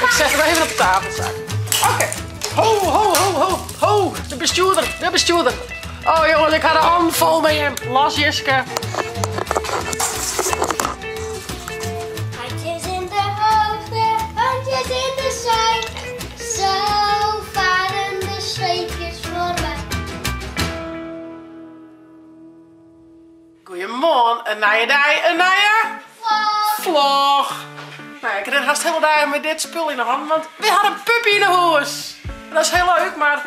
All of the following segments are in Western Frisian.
Ik set him even op de tafel, sa. Oké. Ho, ho, ho, ho, ho. De bestjoerder, de bestjoerder. Oh jongens, ik ha de hannen fol mei him. Los Jiske. Handjes in de hoogte, handjes in de zij. Zo varen de scheepjes voorbij. Goeiemoarn, in nije dei, in nije vlog. Nou, ik rin hast hiele dagen mei dit spul yn 'e hannen, want wy ha in puppy yn 'e hûs. En dat is hiel leuk, mar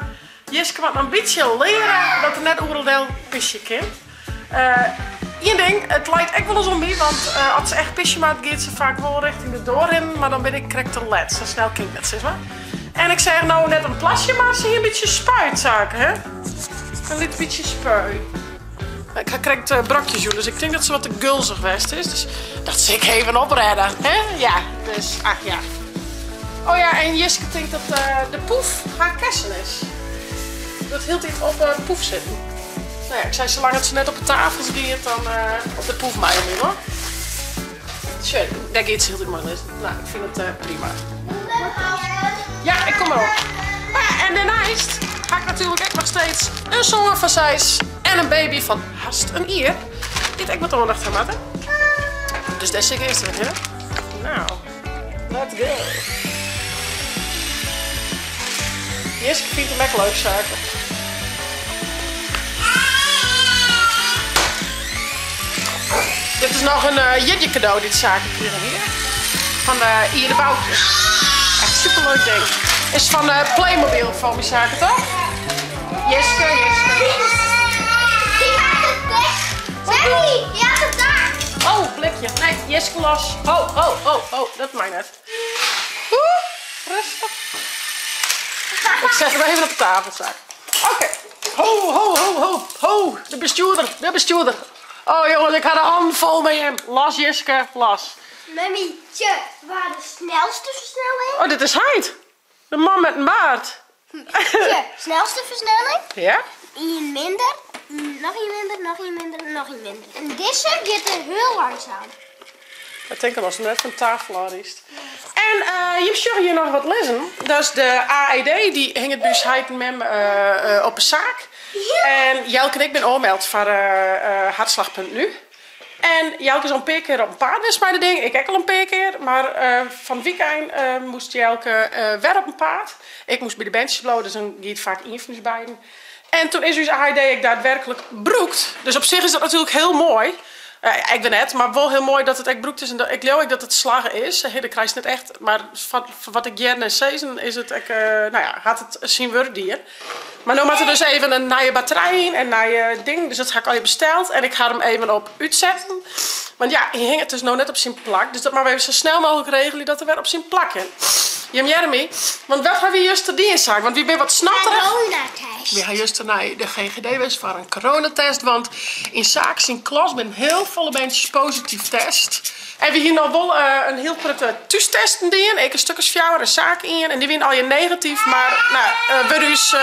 Jiske moat noch in bytsje leare dat er net oeral del pisje kin. Ien ding, it leit ek wolris oan my, want as se echt pisje moat, giet se faak wol richting de doar rinnen, mar dan bin ik krekt te let. Sa snel kin ik net, sis mar. En ik seach no net in plasje, mar se hie in bytsje spuitsaken, hè? In lyts bytsje spui. Ik ha krekt brokjes jûn, dus ik tink dat se wat te gulzich west is. Dus dat sil ik even oprêde, hè? Ja, dus, ach ja. Oh ja, en Jiske tinkt dat de poef har kessen is. Dat hieltyd op de poef sitten. Nou ja, ik sei, salang it se net op de tafels giet, dan op de poef mei om hoor. Sjoch, dêr giet se hieltyd mei lizzen. Nou, ik fyn it prima. Ja, ik kom derop. Ah, en dêrneist ha ik natuerlik ek noch steeds in soan fan seis en in baby fan hast in jier, dy't ek wat oandacht ha moatte. Dus dêr sil ik earst even hinne. Nou, let's go. Jiske fynt him ek leuk, Sake. Dit is noch in jierdei-kado dy't Sake krigen hie. Fan de Ierde Boukje. Echt superleuk ding. Is fan Playmobil foar my Sake, toch? Jiske, Jiske. Oh, blikje. Nee, Jiske los. Ho, ho, ho, ho. Dat mei net. Oeh, rêstich. Ik set him even op de tafel, Sake. Oké. Ho, ho, ho, ho, ho. De bestjoerder, de bestjoerder. Oh jongens, ik ha de hannen fol mei him. Los Jiske, los. Memmy, tje, waar de snelste versnelling? Oh, dit is heit. De man met in baard. Tje, snelste versnelling? Ja. Ien minder, noch ien minder, noch ien minder, noch ien minder. En dizze giet er hiel langsaam. Ik tink al ast net fan tafel ôf rydst. En jim sjogge hjir noch wat lizzen. Dat is de AED, dy hinget by ús heit en mem op 'e saak. En Jelke en ik binne oanmeld foar Hartslag punt nu. En Jelke is al in pear kear op 'en paad west mei dat ding. Ik ek al in pear kear. Mar fan it wykein moast Jelke wer op 'en paad. Ik moast by de berntsjes bliuwe, dus dan giet faak ien fan ús beiden. En toen is ús AED ek daadwerklik brûkt. Dus op sich is dat natuerlik hiel moai. Ek wer net, mar wol hiel moai dat it ek brûkt is. En ik leau ek dat it slagge is. Hè, dat krijst net echt, mar fan wat ik hearden en sizzen is it ek, no ja, hat it syn wurk dien. Mar no moat der dus even in nije batterij yn en nije ding, dus dat ha ik allegear besteld. En ik ha him even op útsetten. Want ja, hy hinget dus no net op syn plak, dus dat moatte we even sa snel mooglik regelje dat er wer op syn plak kin. Jim hearre my, want wat ha wy juster dien, Saak? Want wy binne wat snotterich. Coronatest. Wy ha juster nei de GGD west foar in coronatest, want yn Saak syn klas binne hiel folle berntsjes posityf test. En wy hiene al wol in hiel protte thústesten dien, ik in stik as fjouwer en Saak ien, en dy wiene allegear negatyf, mar no, wurde ús,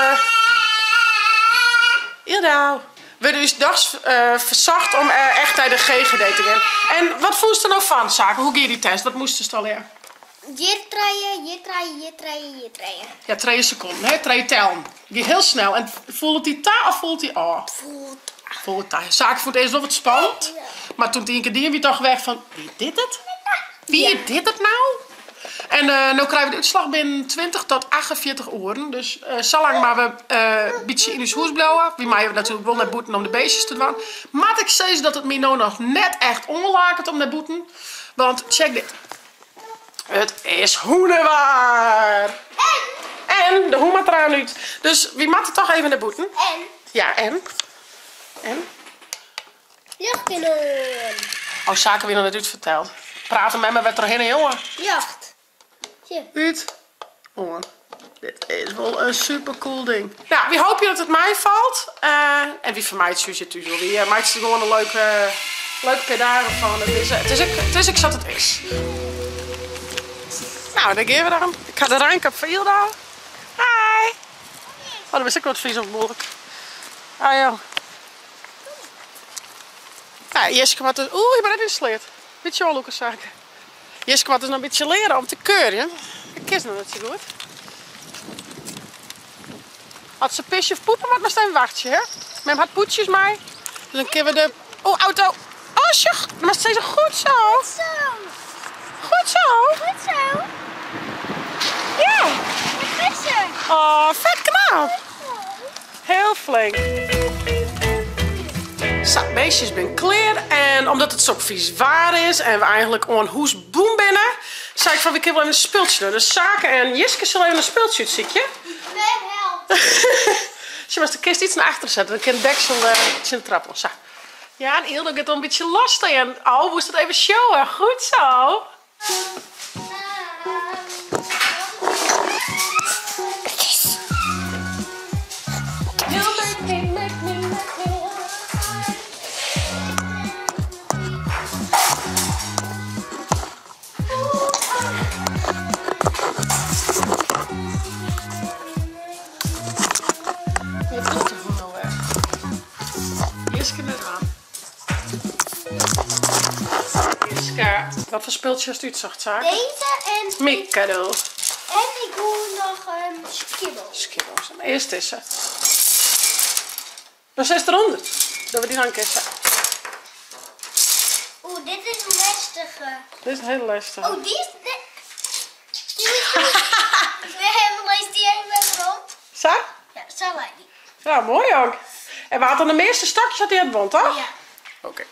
Ildau, wurde ús dochs fersocht om echt nei de GGD te gean. En wat fûnst der no fan, Saak? Hoe gie dy test? Wat moastest allegear? Hjir trije, hjir trije, hjir trije, hjir trije. Ja, trije sekonden, hè? Trije tellen. Gie hiel snel. En foel it dy ta of foel it dy ôf? Foel ta. Foel ta. Saak fûn it earst wol wat spannend, mar toen it ien kear dien wie, tocht we echt fan, wie dit it? Wie dit it nou? En no krije we de útslach binnen 20 tot 48 oeren. Dus sa lang moatte we in bytsje yn ús hûs bliuwe. Wy meie natuerlik wol nei bûten om de beestjes te dwaan. Moat ik sizze dat it my no noch net echt oanlaket om nei bûten. Want check dit. It is hûnewaar! En? En de hûn moat der oan út. Dus wy moatte toch even nei bûten. En? Ja, en? En? Ljocht kin oan. Oh, Sake wie noch net útferteld. Prate memme wer trochhinne, jonge. Ljocht. Sjoch. Út. Oan. Dit is wol in supercool ding. Nou, wy hoopje dat it meifalt. En wy fermeitsje ús hjir thús wol. Wy meitsje der gewoan in leuke, leuke pear dagen fan. It is, it is ek, it is ek sa't it is. Nou, dêr gean we dan. Ik ha de reinkap foar Ildau. Hi! Oh, der is ek wat vies of moeilijk. Ah, joh. Nou, Jiske moat dus... Oeh, je bent net yn de sleat. Bytsje oanlûke, Sake. Jiske moat dus noch in bytsje leare om te keurjen. Dat kin se noch net sa goed. As se pisje of poepe moat, moatst even wachtsje, hè? Mem hat pûdsjes mei. Dus dan kinne we de... Oh, auto! Oh, sjoch! Dan moatst sizze, goed zo! Goed zo! Goed zo! Goed zo! Ja! Goed zo! Oh, fet knap! Heel flink. Sa, beestjes bin klear en omdat it sok fies waar is en we eigenlik oan hûs bûn binne, sei ik fan we kinne wol even in spultsje dwaan. Dus Sake en Jiske sille even in spultsje útsykje. Mem help! Sjoch, moatst de kist iets nei achteren sette, dan kin it deksel tsjin de trap oan. Sa. Ja, en Ildo giet al in bytsje los stean. Oh, woest it even sjoen? Goed zo! Jiske net dwaan. Jiske, wat foar spultsje hast útsocht, Sake? Deze en... Mikado. En ik woe noch in skibbo. Skibbo. Earst dizze. Dan sitst derûnder. Dat we dy dan kisse. Oeh, dit is in lestige. Dit is in hiele lestige. Oh, die is... Die is Lees die even rond. Sa? Ja, sa leit dy. Ja, moai ook. En wa hat dan de measte stokjes hat dy hat wûn, toch? Ja. Oké.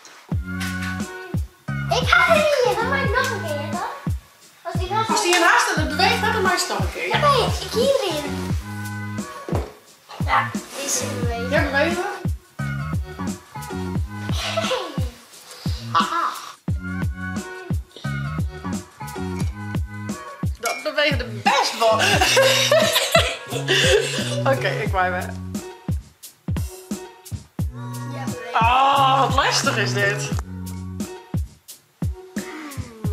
Ik ha der ien, dan mei ik noch in kear, toch? As dy noch As dy in hast en it beweecht net, dan meist noch in kear. Ja, nee, ik hie der ien. Ja, dizze bewege. Ja, bewege. Haha. Dat beweegde best wol. Oké, ik mei wer. Oh, wat lestich is dit.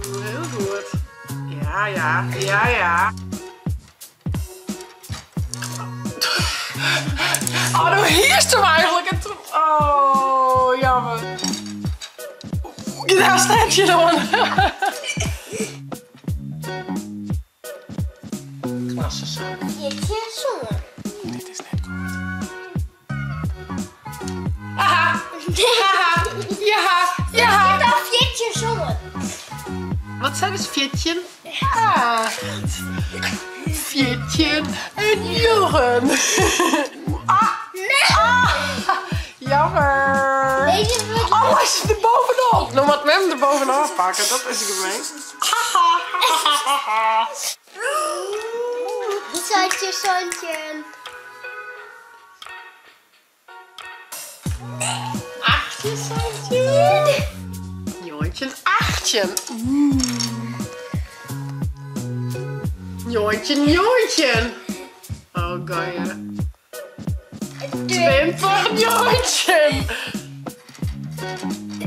Hiel goed. Ja, ja, ja, ja. Oh, no hiest him eigenlik. Oh, jammer. Daar staat je dan. Klasse saak. Fjirtjin sân. Dit is net goed. Haha. Haha. Ja. Ja. Dit is 14 sân. Wat zijn dus 14? Acht. 14 en njoggen. Ah. Nee. Ah. Jammer. Deze wordt Oh, hij zit er bovenop. Nou moet mem er bovenop pakken. Dat is gemeen. Haha. Zandje, zandje. Achtje, zandje. Njoggentjin, achttjin. Njoggentjin, njoggentjin. Oh, goeie. 20, njoggentjin.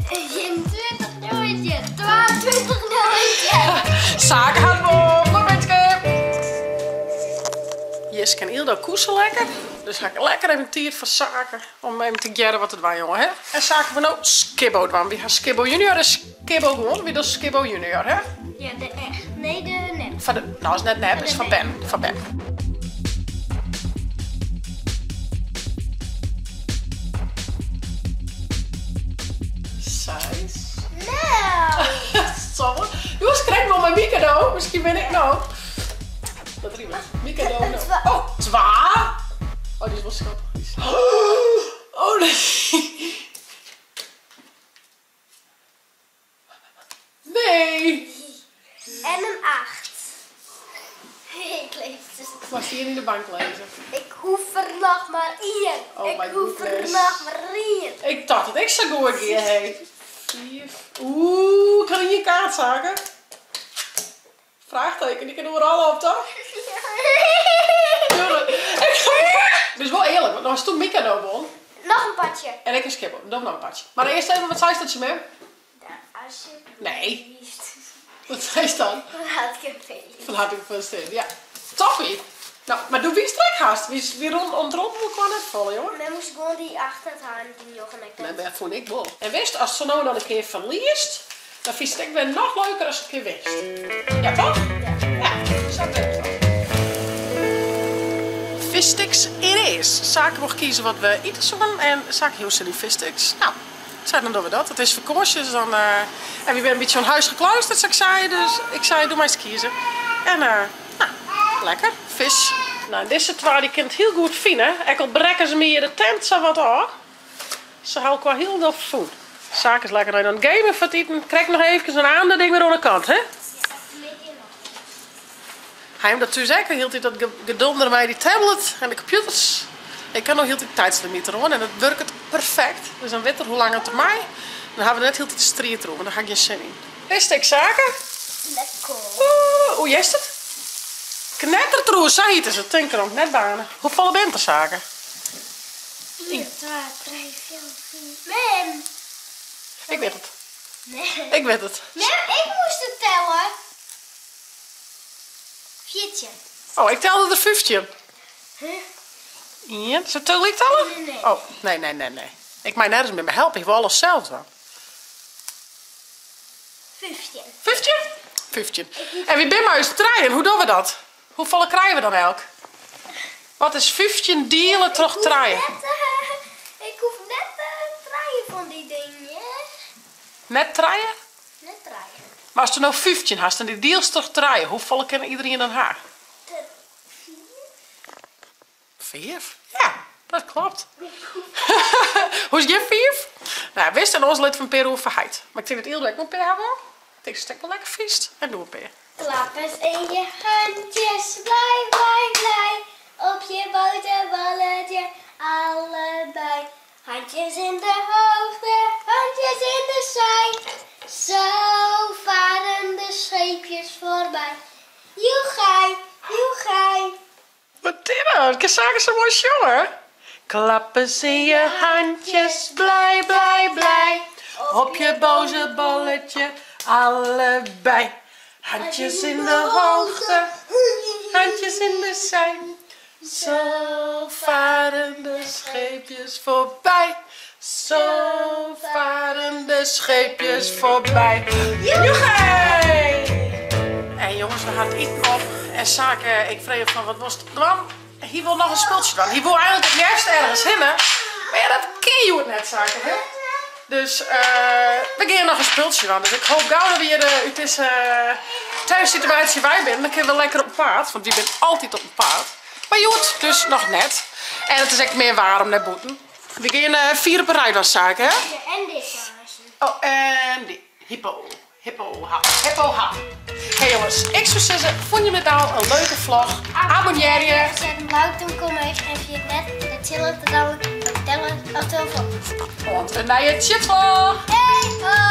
20, njoggentjin. 22, njoggentjin. Sake hat wûn. Kom Mitske. Jiske en Ildo koese lekker. Dus ha ik lekker even tiid foar Sake om even te hearren wat it dwaan jonge hè. En Sake wol no Skibbo dwaan. Wy ha Skibbo junior en Skibbo gewoan. Wy dogge Skibbo junior hè? Ja, de echt. Nee, de nep. Foar de, no is net nep, is foar bern. Foar bern. Seis. No. Sân. Do hast krekt wol mei Mikado. Miskien win ik no. Dat rimet. Mikado no. Oh, twa. Oh, dy is wol skattich. Oh nee. Nee. En in acht. Ik lees dus. Moatst ien yn de bank lizze. Ik hoef er noch mar ien. Oh ik my hoef er goodness. noch mar ien. Ik tocht dat ik sa goed gie, hé. Fiif. Oeh, ik ha ien kaart, Sake. Fraachteken, dy kin oeral op, toch? Dit is wol earlik, want no hasto Mikado wûn. Noch in partsje. En ik in Skibbo. Doch noch in partsje. Mar earst even, wat seist dat tsjin mem? Ja, alsjeblieft. Nee. Wat seist dan? Fan hartlik gefeliciteerd. Fan hartlik gefeliciteerd, ja. Toppie! No, mar doe wiest der ek hast. Wy rûnen om it rûn elkoar net folle, jonge. Men moast gewoan dy acht net ha en dy njoggen ek net. Nee, dat fûn ik wol. En witst, ast sa no en dan in kear ferliest, Dan fynst it ek wer noch leuker ast in kear winst. Ja toch? Ja, sa wurket dat. Fishsticks it is. Sake mocht kieze wat we ite soenen en Sake hie sin yn fishsticks. Nou, sei dan dogge we dat. It is fakânsje dus dan en we binne in bytsje oan huis gekluisterd sa't ik sei. Dus ik sei doe meist kieze. En nou, lekker. Fish. Nou, dizze twa dy kinne it hiel goed fine. Ek al brekke se my hjir de tent sa wat ôf. Se ha elkoar hielendal fûn. Sake is lekker oan it gamen foar it iten. Krekt noch eefkes in ander ding wer oan de kant, hè? Hy him dat thús ek, hieltyd dat gedonder mei dy tablet en de kompjûters. Ik ha no hieltyd tiidslimyt deroan en dat wurket perfekt. Dus dan wit er hoe lang it der mei. Dan ha we net hieltyd de striid deroer, want dêr ha ik gjin sin yn. Is it ek Sake? Lekker. Oeh, hoe hearst it? Knettertroer, sa hjit is it. Tink derom, net bane. Hoefolle binne der, Sake? 1, 2, 3, 4, 5. Mem! Ik wit it. Nee. Ik wit it. Mem, ik moest it telle. 14. Oh, ik telde der 15. Huh? Ien. Sil ik tagelyk telle? Nee, nee. Oh, nee, nee, nee, nee. Ik mei nergens mear by helpe. Ik wol alles sels dwaan. 15. 15? 15. En wy binne mei ús trijen. Hoe dogge we dat? Hoefolle krije we dan elk? Wat is 15 diele troch trije? Ik hoef net trije fan dy dingen. Net trije? Net trije. Mar asto no 15 hast en dy dielst troch trije, hoefolle kin iderien dan ha? Fiif. Fiif? Ja, dat klopt. Hoechst gjin fiif? Nou, witst, en oars litte we in pear oer foar heit. Mar ik tink dat Yldo ek wol in pear ha wol. Ik tink datst ek wol lekker fynst. En doe in pear. Klappers in je handjes, blij, blij, blij. Op je boterballetje, allebei. Handjes in de hoogte, handjes in de zij. Zo varen de scheepjes voorbij. Joegij, joegij. Wat dit dan? Kin Sake sa moai sjonge? Klappers in je handjes, blij, blij, blij. Op je boze bolletje, allebei. Handjes in de hoogte, handjes in de zij. Zo varen de scheepjes voorbij. Zo varen de scheepjes voorbij. Joegij! En jongens, we gaan het iten op. En Sake, ik freeg fan wat wolst dwaan? Hy wol noch in spultsje dwaan. Hy wol eigenlik it leafst ergens hinne. Mar ja, dat kin hjoed net, Sake, hè? Dus we gean noch in spultsje dwaan. Dus ik hoop gau dat we hjir út dizze thuissituatie wei binne. Dan kinne we lekker op 'en paad, want wy binne altyd op 'en paad. Mar hjoed dus noch net. En it is ek min waar om nei bûten. We gean 4 op in rij dwaan, Sake, hè? Ja, en dizze hazen. Oh, en dy. Hippo, hippo, hap, hippo, hap. Hey jongens, ik soe sizze, fûn jim dit nou in leuke vlog? Abonnearje. Zet een like, dan kom ik en vergeet net de tille te douwen, tellen of telefoon. Oant in nije chipsvlog. Hey ho!